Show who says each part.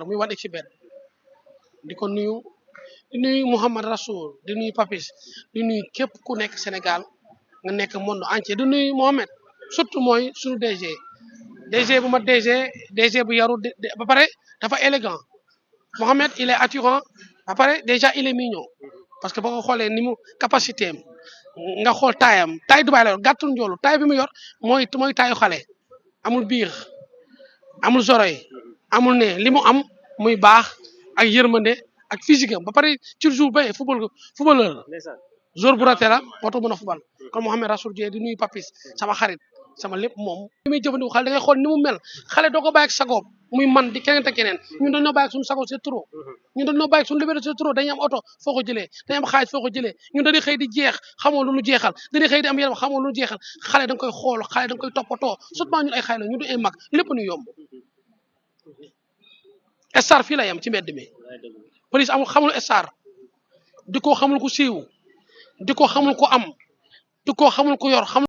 Speaker 1: muy wan exhibit di ko nuyu di nuyu Mouhamad Rasoul di nuyu Papis di nuyu képp ku nekk Sénégal nga nekk monde entier di nuyu Mohamed surtout mooy suñu DG bu ma DG bu yaru ba pare dafa élégant Mohamed il est attirant ba pare déjà il est mignon parce que boo ko xoolee ni mu capacité am nga xool taayam taay Dubaay la yor gàttul njoolu taay bi mu yor mooy taayu xale amul biir amul zoroy amul ne li mu am muy baax ak yërmande ak physique am ba pare ci jour ba footballeur jour bu raté la moo tax mën a football kon Mouhamed Rasoul Dieng di nuyu Papis sama xarit sama lépp moom li muy jëfandikoo xale da ngay xool ni mu mel xale doo ko bàyyi ak sagoom muy man di keneen te keneen ñun dañoo bàyyi ak suñu sago c'est trop ñun dañoo bàyyi ak suñu liberté c'est trop dañuy am oto foo ko jëlee dañuy am xaalis foo ko jëlee ñun dañuy xëy di jeex xamoo lu ñu jeexal dañuy xëy di am yaram xamoo lu ñu jeexal xale da nga koy xool xale da nga koy toppatoo surtout ñun ay xale la ñu du ay mag lépp ñu yomb star fii la yam ci mbedd mi police amul xamul star di ko xamul ku siiw di ko xamul ku am di ko xamul ku yor